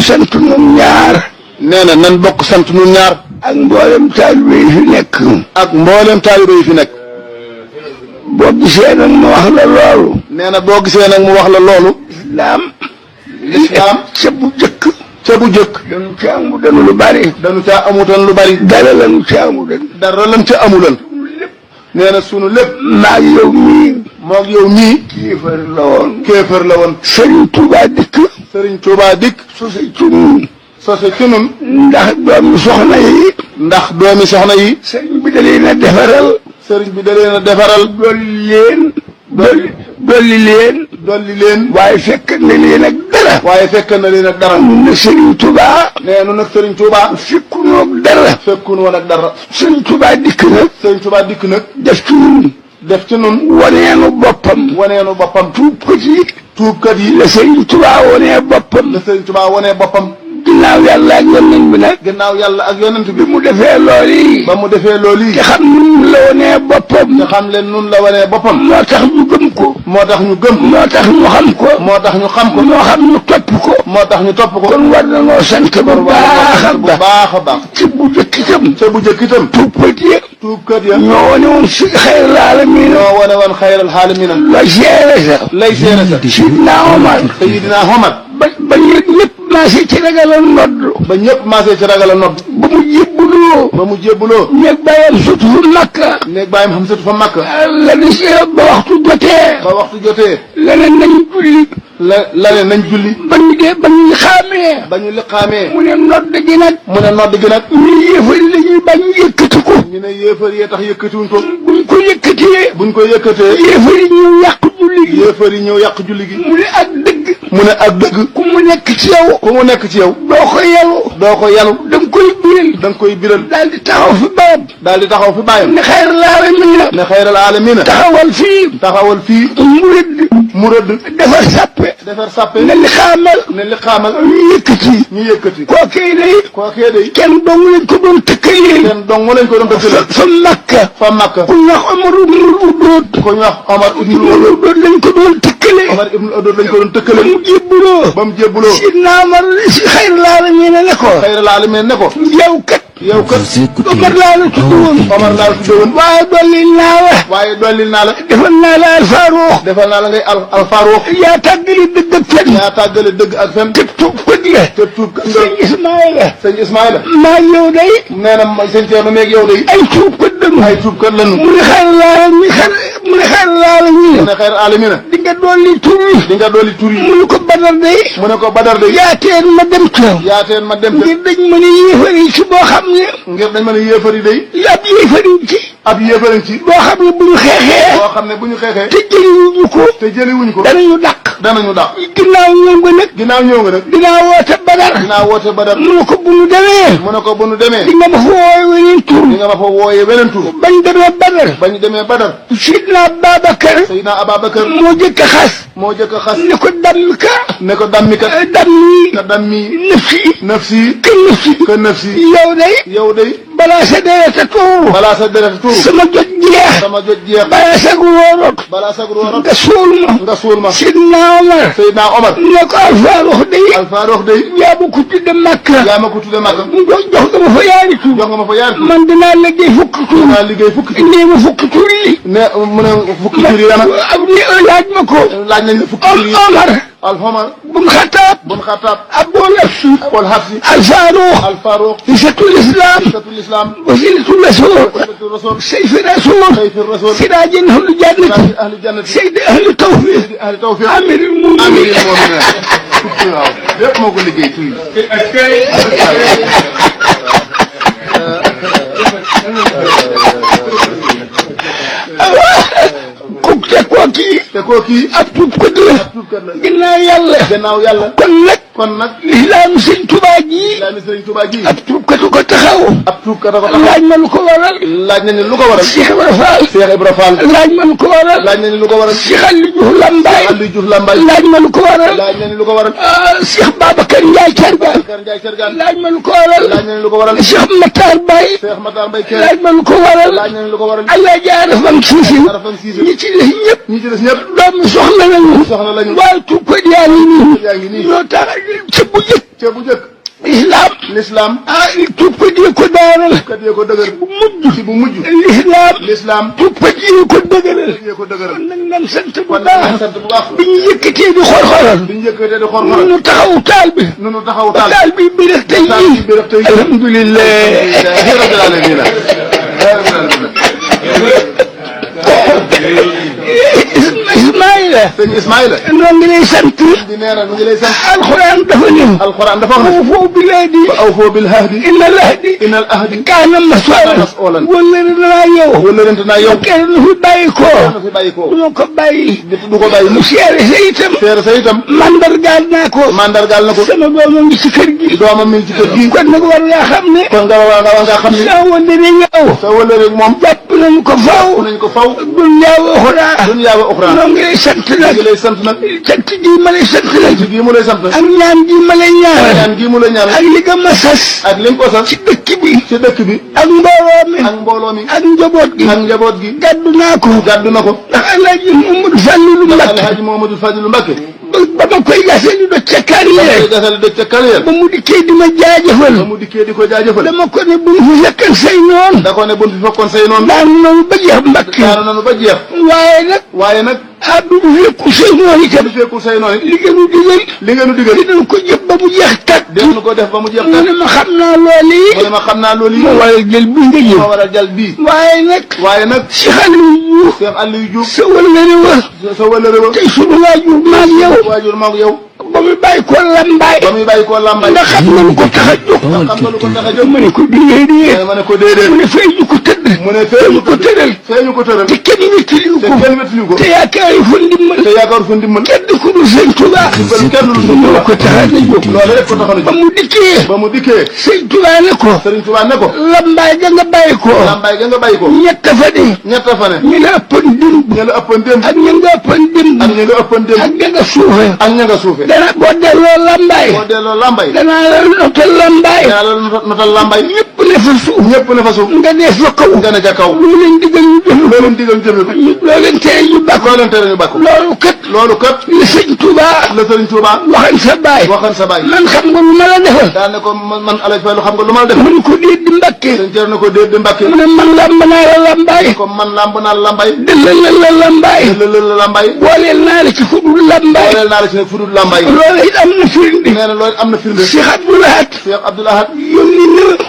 sant ñun ñaar. nee na nan bokk sant ñun ñaar. ak mboolem taalibe yi fi nekk. ak mboolem taalibe yi fi nekk. boo gisee nag mu wax la loolu. nee na boo gisee nag mu wax la loolu. lislaam ca bu jëkk. ca bu jëkk. dañu ca amu danu lu bari. dañu caa amutoon lu bari. dara lañu ca amu dan. dara lañ ca amuloon. nee na sunu lépp. maa ngi yow mii. moog yow mii. kéefar la woon. kéefar la woon. Sëriñ Tuubaa dikk. Sëriñ Tuubaa dikk. sose ci ñun. sose ci ñun. ndax doomi soxna yi. ndax doomi soxna yi. sëriñ bi da leen a defaral. sëriñ bi da leen a defaral. dolli leen. dolli leen. dolli leen. waaye fekk na leen ak dara. waaye fekk na leen ak dara. nun nag Sëriñ Tuubaa. nee nu nag Sëriñ Tuubaa. fekkunu ak dara. fekkunu woon ak dara. Sëriñ Tuubaa dikk nag. Sëriñ Tuubaa dikk nag. def ci ñun. def ci ñun. waneenu boppam. waneenu boppam. tuubkat yi. tuubkat yi. la Sëriñ Tuubaa wanee boppam. la Sëriñ Tuubaa wanee boppam. ginnaaw yàlla ak yonent bi nag. ginnaaw yàlla ak yonent bi mu defee loolu yi. ba mu defee loolu yi. te xam nun la wanee boppam. te xam leen nun la wanee boppam. moo tax ñu gëm ko. moo tax ñu gëm ko. moo tax ñu xam ko. moo tax ñu xam ko. moo xam ñu topp ko. moo tax ñu topp ko. kon war na noo sant bu baax a bu baax a baax. ci bu jëkk itam. ca bu jëkk itam. tuubkat yi. tuubkat ya. ñoo wane woon si xayral aalamiin. ñoo wane woon xayral aalamiin. la seere sa. lay seere sa. Sidina Omar. Sidina Omar. ba ñëpp maase ci ragal a nodd. ba ñëpp maase ci ragal a nodd. ba mu jébbuloo. ba mu jébbuloo. néeg bàyyam sutu fa Makka. néeg bàyyam xam sutu fa Makka. la di si ba waxtu jotee. ba waxtu jotee. leneen nañ julli. la ne nañ julli. ba ñu xaamee. ba ñu liqaamee. mu ne nodd gi nag. mu ne nodd gi nag. ñu yéefari la ñuy bañ yëkkati ko. ñu ne yéefar yee tax yëkkatiwuñ ko. buñ ko yëkkatee. buñ ko yëkkatee. yéefari ñëw yàq julli gi. yéefar yi ñëw yàq julli gi. mu ne ak dëgg. mu ne ak dëgg. ku mu nekk ci yow. ku mu nekk ci yow. doo ko yalu. doo ko yalu. da nga koy biral. da nga koy biral. daal di taxaw fi barab. daal di taxaw fi bàyyam. ne xayral aalamiina. ne xayral aalamiina. taxawal fii. taxawal fii. mu rëdd. mu rëdd. defar sàppe. defar sàppe. ne li xaamal. ne li xaamal. ñu yëkkati. ñu yëkkati. kookee day. kookee day. kenn dong lañ ko doon tëkkalee. kenn dong lañ ko doon tëkkalee. fa Makka. fa Makka. ku ñu wax Omar ibnul Udood. ku ñu wax Omar ibnul Udood lañ ko doon tëkkalee. Omar ibnul Udood lañ ko doon tëkkalee. mu jébbuloo. ba mu jébbuloo. Sidna Omar si xayral aalamiina ne ko. xayral aalamiina ne ko. yow kat. yow kat. Omar laa la tudd woon. Omar laa la tudd woon. waaye dollil naa la. waaye dollil naa la. defal naa la alfaaruux. defal naa la ngay alfaaruux. yaa tàggali dëgg ak fen. yaa tàggale dëgg ak fen. te tuub ko diga. te tuub kat nga. sëñ Ismaïla. sëñ Ismaïla. maa yow day. nee na sëñ Thierno meeg yow day. ay tuub kat dëgg. ay tuub kat lañu. mu ne xayral aalamiina. mu ne xayral aalamiina. di nga dolli tur yi. di nga dolli tur yi. mu ne ko Badar day. mu ne ko Badar day. yaateen ma dem ca. yaateen ma dem ca. ngir dañ mën a yéefari ci boo xam ne. ngir dañ mën a yéefari day. ab yéefari ci. ab yéefari ci. boo xam ne bu ñu xeexee. boo xam ne bu ñu xeexee. te jëliwuñu ko. te jëliwuñ ko. danañu dàq. danañu dàq. ginnaaw ñëw nga nag. ginnaaw ñëw nga nag. dinaa woote Badar. dinaa woote Badar. mu ne ko bu ñu demee. mu ne ko bu ñu demee. di nga ma fa wooye weneen tur. di nga ma fa wooyee weneen tur. bañ demee Badar. bañ demee Badar. Sidna Babacar. Seydina Ababacar. moo jëkk a xas. moo jëkk a xas. ne ko damm ka. ne ko dammi kat. dammi. ka dammi. nafsi. nafsi. ka nafsi. ka nafsi. yow day. yow day. balaa sa deret a tuuru. balaa sa deret tuuru. sama jot jeex. sama jot jeex. balaa sa góorot. balaa sa góorot. nga suul ma. nga suul ma. Sidna Omar. Seydina Omar. ne ko Alfaaruux day. Alfaaruux day. yaa ma ko tudde Makka. yaa ma ko tudde Makka. jox nga ma fa yaari tur. jox nga ma fa yaari tur. man dinaa liggéey fukki tur. dinaa liggéey fukki tur. nee ma fukki tur yi. ne mu ne fukki tur yi dana. laaj ma ko. laaj nañ la fukki tur yi. Omar. Alfamar. bun Xataab. bun Xataab. Abul Hafsi. Abul Hafsi. Alfaaruux. Alfaaruux. Isatul Islam. Isatul Islam. wasilatul rasul. wasilatul rasul. sayfi rasul. sayfi rasul. siraajin ahlu jannati. siraajin ahlu jannati. saydi ahlu tawfiq. saydi ahlu tawfiq. amiril mu'minin. amiril mu'minin. waaw lépp moo ko liggéey tur yi. te kooki ab tuubkat la. ab tuubkat la. ginnaaw yàlla. gannaaw yàlla. kon nag. kon nag. lislaamu sëñ Tuubaa ji. lislaamu sëñ Tuubaa ji. ab tuubkatu ko taxaw. ab tuubkat a ko taxaw. laaj ma lu ko waral. laaj nañu lu ko waral. Cheikh Ibra Fall. Cheikh Ibra Fall. laaj ma lu ko waral. laaj nañu lu ko waral. Cheikh Aliou Diouf Lambaye. Aliou Diouf Lambaye. laaj ma lu ko waral. laaj nañu lu ko waral. Cheikh Babacar Ndiaye Thiergane. Babacar Ndiaye Thiergane. laaj ma lu ko waral. laaj nañu lu ko waral. Cheikh Matar Baye. Cheikh Matar Baye Kelle. laaj ma lu ko waral. laaj nañu lu ko waral. Alaaji Arafam Siise. Arafam Siise. ñi ci des ñëpp. ñi ci des ñëpp. doomu soxla lañu. soxla lañu. waaye tuubkat yaa ngi nii. yaa ngi nii. loo tax ca bu jëkk. ca bu njëkk islam l'islam tuppatee ko daaral kat yee ko dëgër bu mujj ci bu mujj l'islam tuppatee ko dëgëral yee ko dëgëral kon nag nan sant bu kon baax nag sant bu baax bi ñu yëkkatee di xor-xoral bi ñu yëkkatee di xor-xoral nu taxaw taal bi nu taxaw taal taal bi bi rek tey taal jii bi rek tey jii alhamdulillah rabbil alamin Ismaïla sëñ Ismaïla noo ngi lay sant di nee na mu ngi lay sant alxuraan dafa ñëw alquran dafa wax aw foo bilaadi awfoo bil ahdi innal ahdi innal ahdi kaana mas'uulan wala danaa yow wala rent naa yow kenn du fi bàyyi ko na fi bàyyi ko du ma ko bàyyi du ko bàyyi mu seere sa itam seere sa itam mandargaal naa ko mandargaal na ko sama doom a ngi ci kër gi doomam mi ngi ci kër gi kon nag war ngaa xam ne kon nga war nga xam ni saa wala ne yow sa wala rek moom jàpp nañu ko faw nañ ko faw dunya wa uxraa dunya wa uxraa noo ngi lay sant ngi nag lay sant nag sant gi ma lay sant nag ci gii mu lay sant ak ñaan gi ma lay ñaanal ñaan gii mu lay ñaan ak li nga ma sas ak li nga ko sas ci dëkk bi ci dëkk bi ak mbooloo mi ak mbooloo mi ak njaboot gi ak njaboot gi gàddu naa ko gàddu na ko ndax Alaaji Mamadou Fallilou Mbacké Alhaji Mamadou Fadilou Mbacké ba ma koy gasee di do ca carrière koy gasal dëj ca carrière ba mu dikkee di ma jaajëfal ba mu dikkee di ko jaajëfal dama ko ne bu ñu fi fekkan say noon da ko ne buñ fi fekkoon say noonu daanu nañu ba jeex Mbacké daanu nanu ba jeex waaye nag du ñu fekku say noon itam bu fekkul say noonu li ngeen nu digal li ngeen nu digal dinañ ko jëf ba mu jeex kat dinañu ko def ba mu jeex mu ne ma xam naa loolu yi mu ne ma xam naa loolu yi ma war a jël bi nga jël ma war a jël bii waaye nag si xale yu Cheikh Aliou Diouf sa wëllëre wa sa wëllëre wa tey sunu waajur maag yow waajur maag yow ba muy bàyyi ko lambaay ba muy bàyyi ko lambaay ndax xam nga lu ko tax a jóg xam nga lu ko tax a jóg ma ne ko déedéet ma ne ko déedéet mu ne fay ñu ko tëdd mu ne fee ñu ko tëral fee ñu ko tëral te kenn wéttaliwu te ko kenn wettaliwu ko te yaakaar fu ndimbal te yaakaar fu ndimbal kenn ku dul sëñ Tuubaa kenn lu sëñ moo ko tax a jóg loolu rek ko tax a ba jóg mu dikkee ba mu dikkee sëñ Tuubaa ne ko Sëriñ Tuubaa ne ko lambaay ga nga bàyyi ko lambaay ga nga bàyyi ko ñett fa ne ñett fa ne ñu la ëppan dimb ña la ëppan démb ak ña nga ëppan dimb ak ña nga ëppan démb ak ña nga suufe ak ña nga suufe dana boo delloo lambaay boo delloo lambay danaa la notal lambaay danaa la notal lambay ñëpp ne fa suuf ñëpp ne fa suuf nga dee fa kaw nga ne ca kaw lu leen digal ñu jëf loo leen digal jëfe ko loo leen tere ñu bakk loo leen tere ñu bakko loolu kat loolu kat li sëñ Tuubaa la Sëriñ Tuubaa waxan sa baay waxan sa baay man xam nga lu ma la defal daal ne ko man Alaaji Fallu xam nga lu ma la def mu ne ko déet di Mbakke sëñ Ceerno ne ko déet di Mbàkke mu ne man lamb naa la lambaay comme man lamb naa la lambay dëllal la lambaay lëlal la lambay booleel naa la ci fudul lambaay booleel naa la ci ne fudul lambay loolu it am na firnde nee na loolu am na firnde Cheikh Abdoul Ahad Cheikh Abdoul Ahad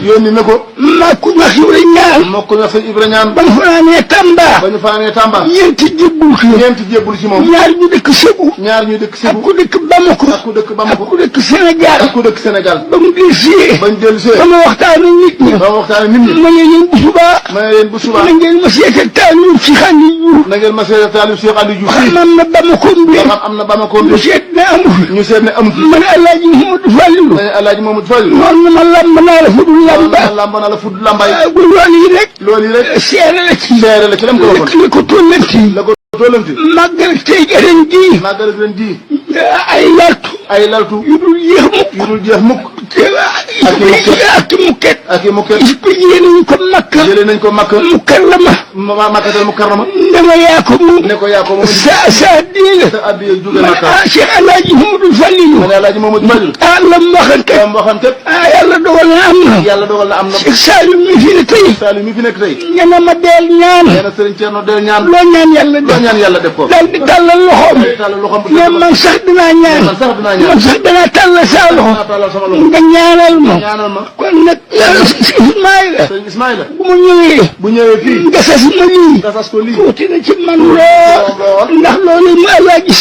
yónni na ko maa ku ñax yu rek ñaar moo ko ñax sëñ Ibra ñaan ba nga fanaanee Tamba ba ñu fanaanee Tamba ñeenti jébbul ci ñeenti jébbul ci moom ñaar ñu dëkk Sébu ñaar ñu dëkk ak Sébu ku dëkk Bamako ak ku dëkk Bamako ak ku dëkk Sénégal ak ku dëkk Sénégal ba mu dellusee bañ dellusee ba ma waxtaan ak nit ñi ba ma waxtaan ak nit ñi ma ne leen bu subaa ma ne leen bu subaa na ngeen ma seetal taalib si xandi yu na ngeen ma seetal taalib Cheikh Aliou Diouf xam am na Bamako bi nga xam am na Bamako bi mu seet ne amu fi ñu seet ne amu fi ma ne Alaaji Mamadou Fallilou ma ne Alaaji Mamadou Fallilou noonu na ma lamb naa la fu dul lamba lamb naa la fudd lambay loolu yi rek loolu yi rek seere la ci seere la ci lam ko waxoon li ko tollanti la ko tollanti màggal tey ren jii màggal ren ji ay laltu yu dul jeex mukk ak mukket ak i mukket jëlee nañ ko Makka jëlee nañ ko Makka mukarrama Makkatal mukarrama dama yaa ko moom ne ko yaa ko moom sa diine sa addiya jóge Makka Cheikh Alaaji Mamadou Fallilou ma ne Alaaji Mamadou Fallilou la mu waxan kat am waxan kat yàlla dogal na am na yàlla dogal na am na Cheikh Saliou mi fi ne tey Saliou mi fi nekk tey ñana ma deel ñaan nee na Sëriñ Ceerno del ñaan loo ñaan yàlla loo ñaan yàlla def ko daal di tàllal loxoom tàllal loxoom mais man sax dinaa ñaan man sax dinaa ñaan man sax danaa tàllal saa loxo tàllal sama loxo nga ñaanal ma ñaanal ma kon nag Ismaïla sëriñ Ismaïla bu ma ñëwee bu ñëwee fii nga sas ma lii nga sas ko lii tuuti na ci man lool ndax loolu mu Alaaji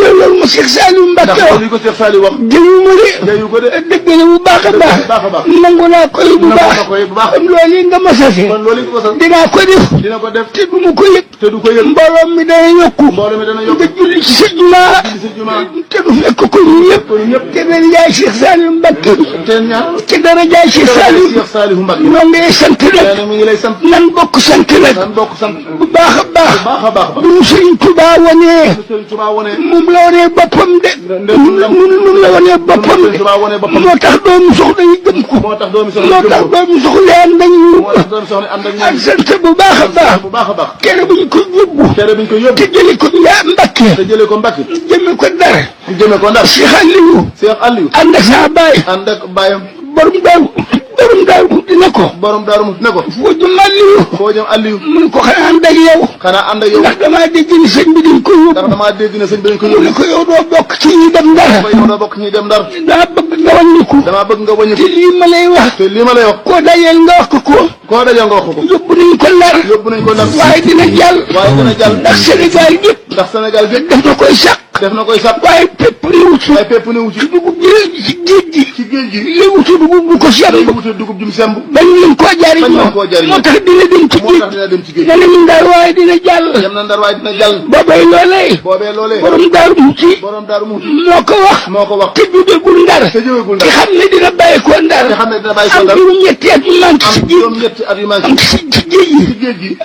loolu ma Cheikh Saliou Mbacké ndax li ko Cheikh Saliou wax jëyu ma de jayu ko de dëgg la bu baax a baax nangu naa koy bu baax kon loolu yi nga ma sase kon loolu ko sas dinaa ko def dina ko def te du ma ko yëg te du ko yëg mbooloo mi dana yokku mbooloo mi dana yokku nga julli ci sa jumaa julli sa jumaa te du fekk ko ñu ñëpp te dara jaay Cheikh Saliou Mbacké te ñaan te dara jaay Cheikh Saliou Cheikh Saliou Mbacké ñoo ngi lay sant nag nee na mi ngi lay sant nan bokk sant nag nan bokk sant bu baax a baax baax a baax bu ñu Sëriñ Tuubaa wanee Sëriñ Tuubaa wone moom la wanee boppam de moom la wanee boppam de moo tax doomu soxna yi gëm ko. moo tax doomi soxna moo tax doomi soxla ànd ak ñun. moo tax doomi soxna ànd ak ak sant bu baax a baax. bu baax a baax. kere bu ñu ko yóbbu. kere bu ñu ko yóbbu. te jëlee ko Ndiaye Mbacke. te jëlee ko Mbacke. jëmee ko Ndar. jëmee ko Ndar. Cheikh Aliou. Cheikh Aliou. ànd ak saa baay. ànd ak baayam. borom daaru dina ko. borom daaru mu ne ko. foo jëm Aliou. foo jëm Aliou. mu ne ko xanaa ànd ak yow. xanaa ànd ak yow. ndax damaa dégg ni sëñ bi dañ ko yóbbu. ndax damaa dégg ne sëñ bi dañ ko mu yóbbu. ne ko yow doo bokk ci ñi dem Ndar. yow doo bokk ñuy dem Ndar. daa bëgg nga wàññiku. damaa bëgg nga wàññiku. te lii ma lay wax. te lii ma lay wax. koo dajeel nga wax ko. koo dajeel nga wax ko. yóbbu nañ ko Ndar. yóbbu nañ ko Ndar. waaye dina jàll. waaye dina jàll. ndax Sénégal gépp. ndax Sénégal gépp. def na koy sàq. def na koy sàq. waaye pépp néew ci. waaye pépp néew ci. dugub ji ci géej gi. ci géej gi. li wuti dugub bu ko semb. li wuti dugub jum semb. bañ leen koo jariñoo. bañ leen koo jariñoo. moo tax dina dem ci moo géej. tax dina dem ci géej. nee nañu Ndar waaye dina jàll. dem na Ndar waaye dina jàll. boobay loolee. boobee loolee. borom daaru muti. borom daaru muti. moo ko wax. moo ko wax. te jógegul Ndar. te jógegul te Ndar. xam ne dina bàyyi ko Ndar. te xam ne dina bàyyi ko Ndar. am juróom-ñetti at yu manqué am ci géej. juróom-ñetti at yu manqué. ci géej gi. ci géej gi.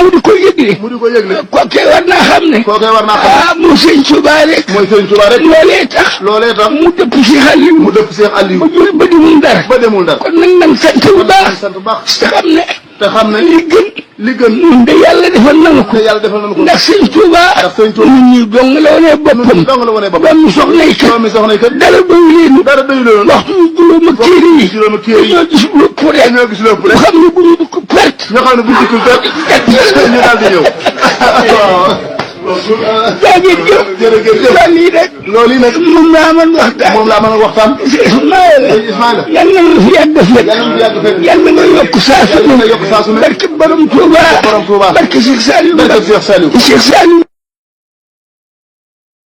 mu di ko yëgle. mu di ko yëgle. kooke war naa xam ne. kooke war naa xam ne. mu sëñ Tuubaa rek. mooy sëñ Tuubaa rek. loolee tax. loolee tax. mu dëpp si Aliou. mu dëpp Cheikh Aliou. ba demul Ndar. ba demul Ndar. kon nag nan sant bu baax. sant bu baax. te xam ne. te xam ne. li gën. li gën. ñun de yàlla defal nañu ko. te yàlla defal nañu ko. ndax sëñ Tuubaa. ndax sëñ Tuubaa. ñun ñii dong la wane boppam. ñun dong la wane boppam. doomi soxna yi kat. doomi soxna yi kat. dara doyu leen. dara doyu leen. waxtu yu juróom ak téere yi. juróom ak téere yi. ñoo gis lépp rek. ñoo gis lépp rek. ñu xam ne bu ñu ko perte. ñoo xam ne bu ñu dikkul perte. ñu daal di ñëw. waaw. jërëjëf. jërëjëf. lii rek. loolu yi nag. moom laa mën waxtaan. moom laa mën a waxtaan. Ismaïla. yàlla na fi yàgg fekk. yàlla na fi yàgg fekk. yàlla nga yokk saa su ne. yàlla nga yokk saa su ne. barke borom Touba. borom Touba. barke Cheikh Saliou. barke Cheikh Saliou. Cheikh Saliou.